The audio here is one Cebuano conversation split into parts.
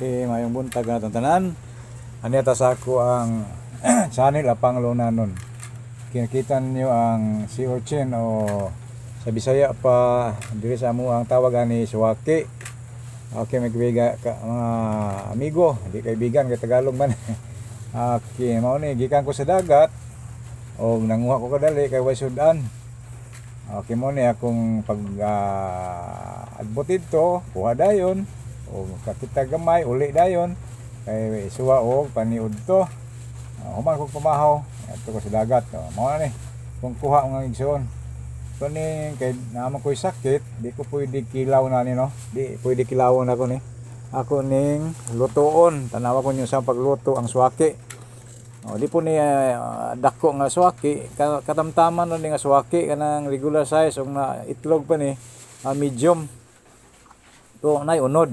Okay, maayong buntag natong tanan. Ani ta sa ako ang channel Apang Lunanon. Kinakita ninyo ang sea urchin o sa Bisaya pa diri sa amo ang tawag ani suwaki. Okay, may kaibigan, ka, mga amigo, di kaibigan kay Tagalog man. Okay, mao ni gikan ko sa dagat og nanguha ko kadali kay way sudan. Okay, mo ni akong pag adbot didto, kuha dayon o kakita gamay, uli dayon kay suwa og paniud to. Human kog pamahaw adto ko sa dagat. Mao na ni kung kuha mga igsoon. So ni kay naa man ko'y sakit, di ko pwede kilaw na ni, no. Di pwede kilawon ako ni. Ako ning lutoon, tanawa ko niyo sa pagluto ang suwaki. O, di po ni dako nga suwaki, katamtaman na ni nga suwaki kanang regular size ug na itlog pa ni medium. To nay unod.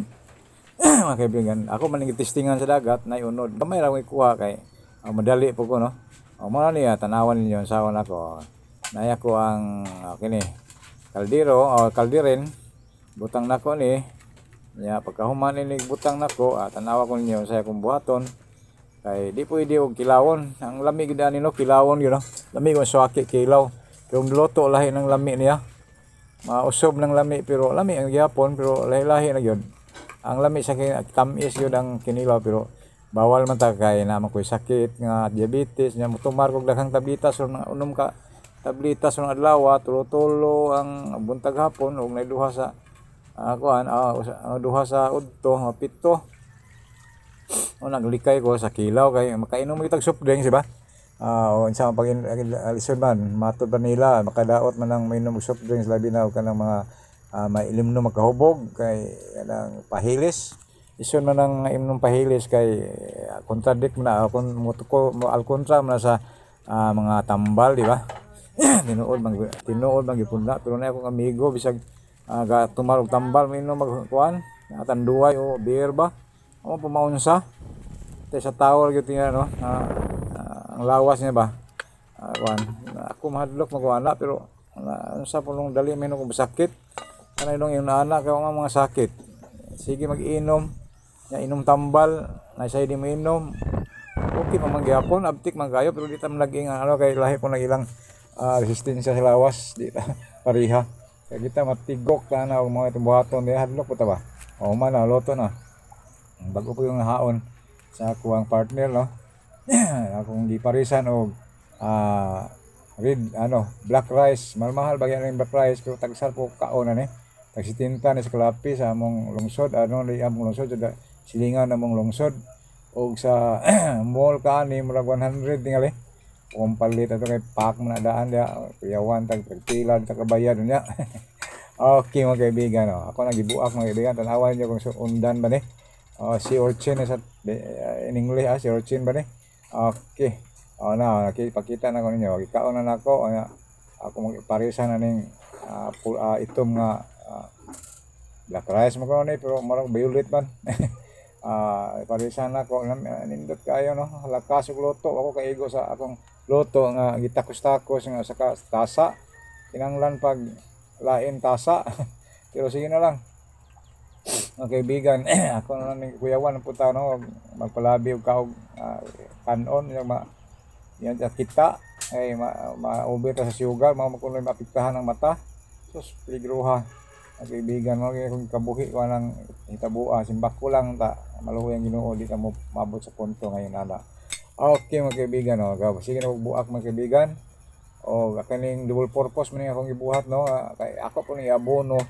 Mga kaibigan, ako man ning testingan sa dagat, nay unod. Gamay ra ko ikuha kay madali po ko, no. O, mao na niya tanawan ninyo sa nako. Naya ko ang kini kaldero o kaldirin, butang nako ni. Nya pagkahuman ini butang nako, tanawa ko ninyo sa akong buhaton. Kay di pwede og kilawon. Ang lami gid ani, no, kilawon gyud, no. Lami ko suwaki kilaw. Pero luto lahi ng lami niya. Mausob ng lami pero lami ang gihapon, pero lahi-lahi na gyud. Ang lami sa tamis gyud ang kinilaw, pero bawal man ta kay naa man ko'y sakit nga diabetes nya motumar kog daghang tablitas ron, unom ka tablitas ron adlaw, tulo-tulo ang buntag hapon ug nay duha sa kuan, duha sa udto, 7. O naglikay ko sa kilaw kay makainom kitag soft drinks, di ba? O unsa man pag lisod man matud ba nila makadaot man ang mainom og soft drinks, labi na og kanang mga mailimno makahubog kay kanang pahilis. Ison man ang imnom pahilis kay contradict man na kung mo mo alkontra man na sa mga tambal, di ba? Tinuod man, tinuod man gyud na, pero na akong amigo bisag ga tumar og tambal, mainom mag kuan tanduay o beer ba o pumaunsa tay sa tao gyud niya, no, ang lawas niya ba, kuan ako mahadlok magwala, pero unsa pulong dali may kung sakit kanay nung yung anak kay nga mga sakit sige mag-inom nya, inom tambal na say di mo inom, okay pa man gyapon, abtik man kayo, pero di ta man naging ano kay lahi po nag ilang resistensya sa lawas, di ta pareha kay kita matigok ta na og mga itong buhaton di hadlok po ta ba. O man na luto na, bago po yung haon sa akuang partner, no, akong giparisan og red ano black rice. Mahal bagay ang black rice pero tagsal po kaon na ni, tag 70 ni sa kalapi sa among lungsod, ano ni among lungsod, sa silingan among lungsod, og sa mall kaani murag 100 tingali kung palit ato kay pak man na daan dia kuyawan tag pagpila ta kabayad niya. Okay, mga kaibigan, oh. Ako nagibuak, mga kaibigan, tanawan niyo kung undan ba ni. Oh, sea urchin sa in English, sea urchin ba ni. Okay. Oh na, pakita na ko ninyo. Ikaon na nako, ako magparisan na ning itom nga black rice mo ko ni, pero marang violet man. Parisan nako, nindot kayo, no. Lakas og luto ako kaigo sa akong luto nga gitakos-takos nga sa tasa. Kinanglan pag lain tasa. Pero sige na lang. Mga kaibigan, ako na lang ni kuyawan ang puta, no, magpalabi og kaog kanon yung ma yan at kita ay ma ma-over ta sa sugar, mga makunoy maapektahan ang mata. Sus, peligroha. Mga kaibigan, mga kung kabuhi ko nang hitabua, simbako lang ta, maluhoy ang Ginoo, di ta mo mabot sa punto ngayon ana. Okay, mga kaibigan, no, sige na buak, mga kaibigan. O kaning double purpose man akong gibuhat, no, kay ako po ni abono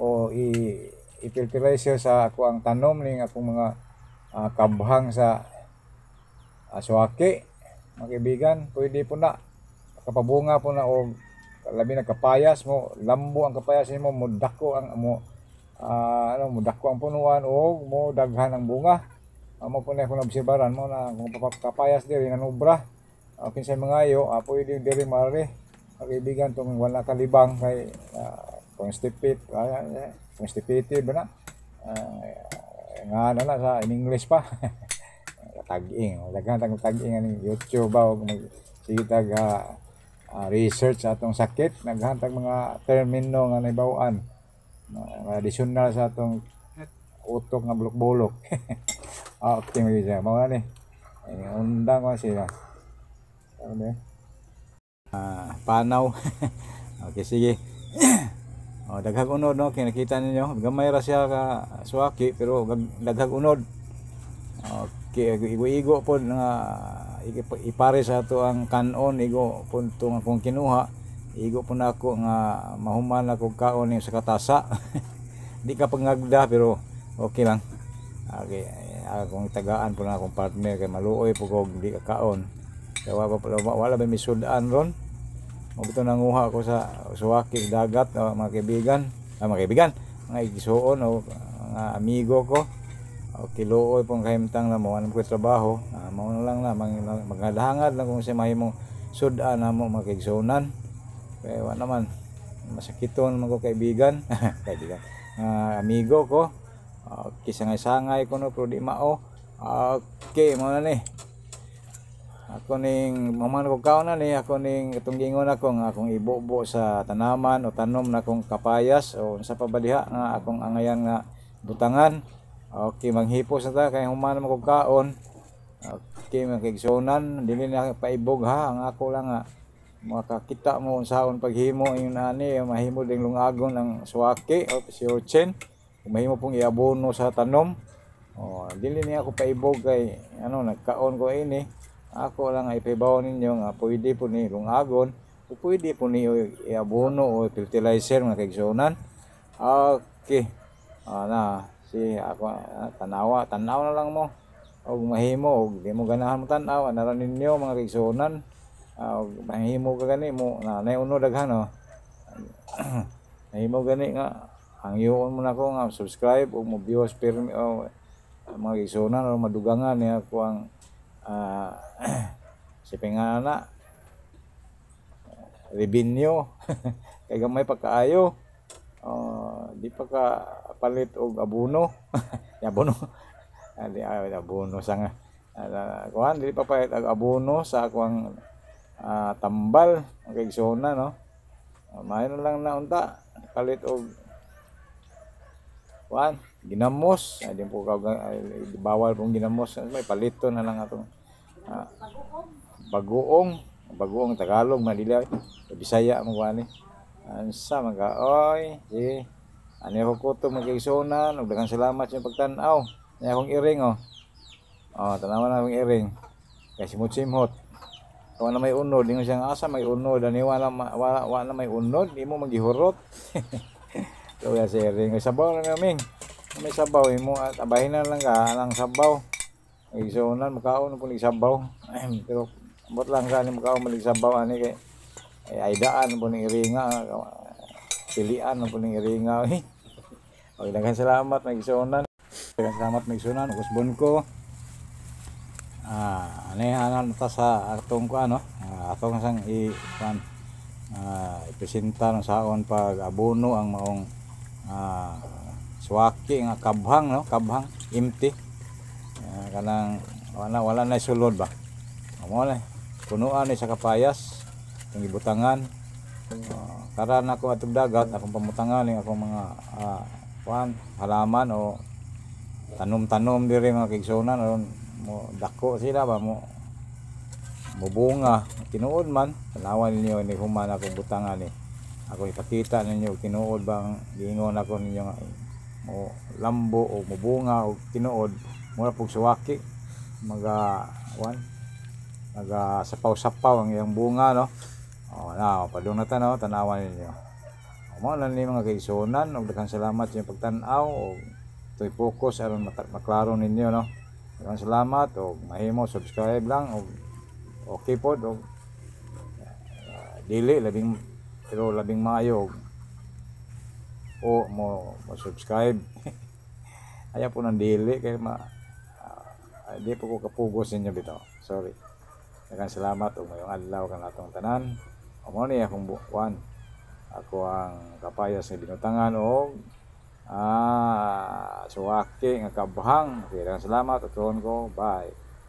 o i i-fertilizer sa ako ang tanom ning akong mga kabhang sa suwaki. Mga kaibigan, pwede po na kapabunga po na og labi na kapayas mo, lambo ang kapayas nimo, mo dako ang mo ano, mo dako ang punuan og mo daghan ang bunga. Amo po na akong obserbaran mo na kung kapayas diri nanubra. Kinsay mangayo, pwede diri mare. Mga kaibigan, tong wala kalibang kay constipate, constipated ba na? Nga na sa in English pa. Tag-ing, daghan tag tag-ing aning YouTube ba og mag sige tag research sa atong sakit, naghan tag mga termino nga nahibaw-an. Mga additional sa atong utak. Tuktok nga bulok-bulok. Okay, mga siya. Mao ni. Eh, undang ko sila. Ano ba? Ah, panaw. Okay, sige. Oh, daghag unod, no, kay nakita ninyo, gamay ra siya ka suwaki pero daghag unod. Okay, igo-igo pod nga ipare sa ato ang kanon, igo pod to nga akong kinuha. Igo po nako nga mahuman ako kaon ni sa katasa. Di ka pangagda pero okay lang. Okay, akong tagaan po na akong partner kay maluoy po kog di ka kaon. Kaya wala ba may sudan ron? Mabito nanguha ko sa suwaki dagat, oh, mga kaibigan, ah, mga kaibigan, mga igsuon o mga amigo ko. Okay, luoy pong kahimtang na mo, anong ko trabaho, ah, mao na lang na, maghadhangad lang kung siya mahimong sudan na mo mga kaigsuonan. Kaya wa naman, masakiton man ko kaibigan, kaibigan, amigo ko. Okay, sangay-sangay ko no, pero di mao. Okay, mao na ni. Ako ning maman ko kaon na ni ako ning katong giingon ako nga akong ibubo sa tanaman o tanom na akong kapayas o unsa pa ba diha nga akong angayan nga butangan. Okay, manghipos na ta kay human man kog kaon. Okay, mga kaigsuonan, dili na paibog ha, ang ako lang nga makakita mo unsaon paghimo ingon ani mahimo ding lungagon ang suwaki o si urchin. Mahimo pong iabono sa tanom. O, dili niya ako paibog kay ano nagkaon ko ini. Ako lang ay ipahibaw ninyo nga pwede po ni lungagon o pwede po ni iabono o fertilizer mga kaigsuonan. Okay. Ah, na si ako tanawa, tanaw na lang mo. Og mahimo og di mo ganahan mo tan-aw anara ninyo mga kaigsuonan. Og mahimo ka gani mo na nay unod daghan oh. Mahimo gani nga hangyoon mo nako nga subscribe og mo views pero oh, mga kaigsuonan o madugangan niya ako ang si pingana revenue kay gamay pa kaayo. Di pa ka palit og abono. Abono. Di ay abono sa nga. Kuan di pa palit og abono sa akong tambal ang kaigsuonan, no. Maayo na lang na unta palit og kuan ginamos. Ay, di po ka ay, bawal pong ginamos, may palito na lang atong bagoong, bagoong Tagalog madila Bisaya mo kuan ni. Ansa man ka oy, sige. Ani ako kutob mga kaigsuonan ug daghang salamat sa inyong pagtan-aw. Ani akong iring oh. Oh, tanawa na akong iring. Kay simot-simot. Kung na may unod, ingon siya nga asa may unod, ani wala wala, wala may unod, imo magihurot. Luya si iring. May sabaw na naming. May sabaw imo at abahin na lang ka ang sabaw. Igsuonan makaon po ni sabaw. Pero ambot lang ka ni makaon malig sabaw ani kay ay aydaan po ni iringa, pilian po ni iringa. Okay, daghang salamat mga igsuonan. Daghang salamat mga igsuonan. Kusbon ko. Ani anan ta sa atong kuan no. Atong sang i kuan ipresenta ng saon pag abono ang maong suwaki nga kabhang no, kabhang empty. Kanang wala wala na sulod ba. Amo na. Punuan ni sa kapayas itong ibutangan. Karan ako atong dagat akong pamutangan ning akong mga kuan halaman o tanom-tanom diri mga kaigsuonan aron mo dako sila ba mo mobunga tinuod man. Tanawan ninyo ni human ako butangan ni ako ipakita ninyo tinuod bang giingon ako ninyo nga mo lambo o mobunga o tinuod mura pug suwaki maga kuan naga sapaw-sapaw ang iyang bunga no. Oh, na padung na ta no, tanawan ninyo. Mao na ni mga kaigsuonan ug daghang salamat sa inyong pagtan-aw ug toy focus aron maklaro ninyo no. Daghang salamat ug mahimo subscribe lang ug okay pod ug dili labing pero labing maayo og o mo, mo subscribe. Ayaw po ng dili kay ma di po ko kapugos ninyo bitaw. Sorry. Daghang salamat ug mayong adlaw kanatong tanan. Mao ni akong kuan. Ako ang kapayas nga binutangan og suwaki nga kabhang. Okay, daghang salamat. Atuon ko. Bye.